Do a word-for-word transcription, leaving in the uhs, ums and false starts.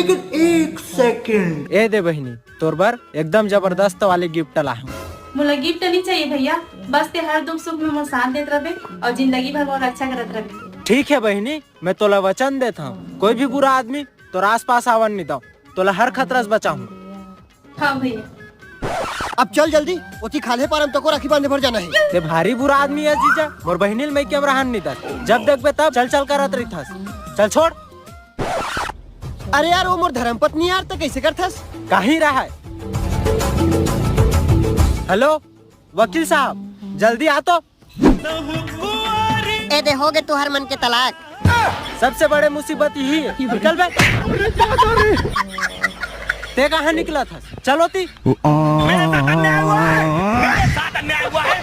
एक सेकंड। ए दे बहिनी, तोर बर एकदम जबरदस्त वाले गिफ्ट ला हूँ। मोला गिफ्ट नहीं चाहिए भैया, बस ते हर दुख सुख में मोर साथ देत रहे और जिंदगी भर मोर रक्षा करत रहे। ठीक है बहिनी, मैं तोला वचन देत हूँ, कोई भी बुरा आदमी तोर आसपास आवन नहीं दो, तोला हर खतरा से बचाऊँ। हाँ भैया। अब चल जल्दी, ओती खाल्हे पार म तको राखी बांधे बर जाना है। ते भारी बुरा आदमी है जीजा, मोर बहिनी ल मैं के रहन नहीं दस, जब देखबे तब चल चल करत रहिथस। चल छोड़। अरे यार, वो मोर धर्म पत्नी यार, ते कैसे करथस? कहीं रहा है। हेलो वकील साहब, जल्दी आ तो। ए दे, हो गे तुहर मन के तलाक। सबसे बड़े मुसीबत यही है। निकल बे। ते कहाँ निकला था? चलो ती। मेरे साथ अन्याय हुआ है, मेरे साथ अन्याय हुआ है।